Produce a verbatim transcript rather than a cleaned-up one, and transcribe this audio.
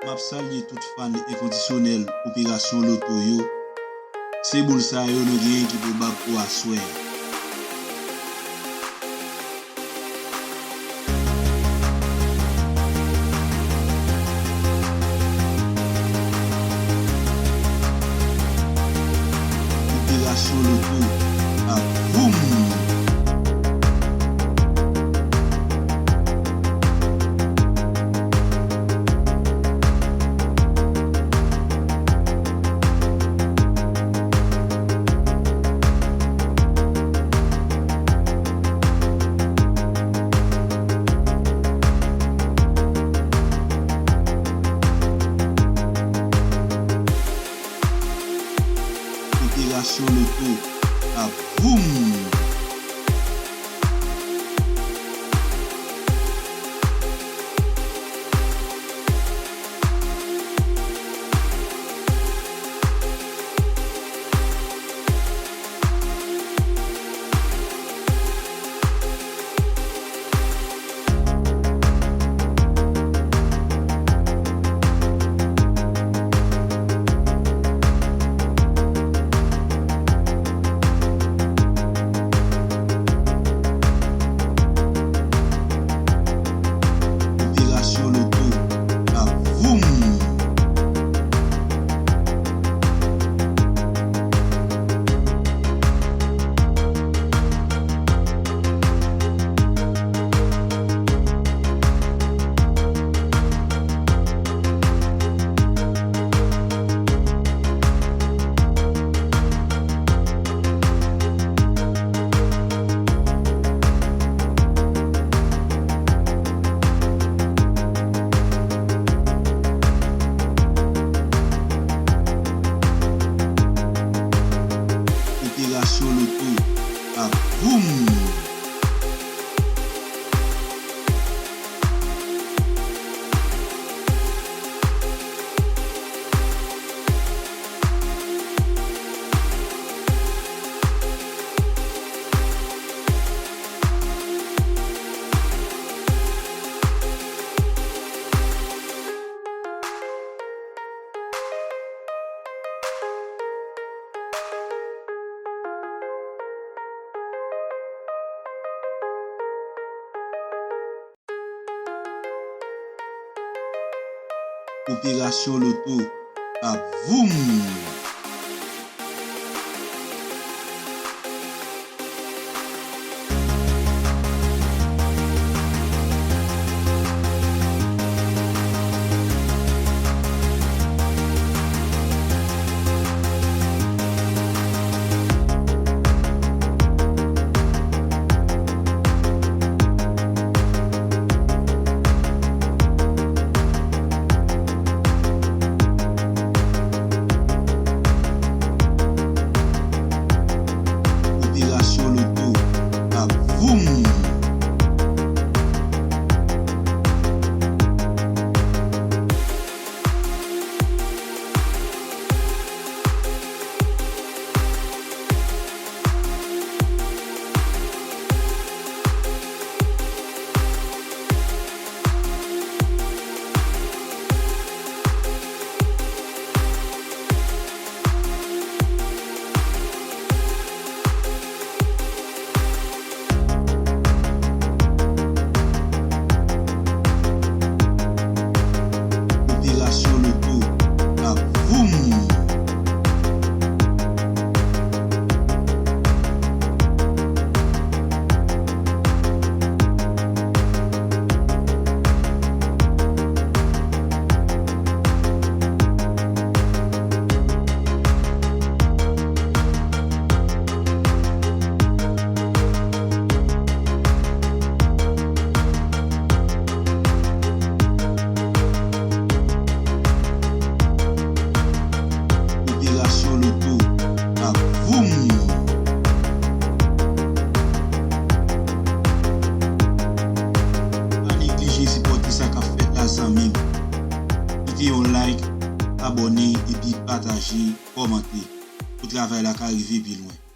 M ap salye tout fan enkondisyonèl Operasyon Loto yo. Se boul sa yo nou genyen ki pwobab pou aswè a. Operasyon Loto ap voum! Operasyon Loto ap voum! Operasyon Loto ap voum! Operasyon Loto ap voum! Operasyon Loto ap voum! Operasyon Loto ap voum! Operasyon Loto ap voum! Operasyon Loto ap voum! Pa neglije sipòte sa k ap fèt la, zanmi m. Kite yon like, abòne, epi pataje, kòmante, pou travay la ka rive pi lwen.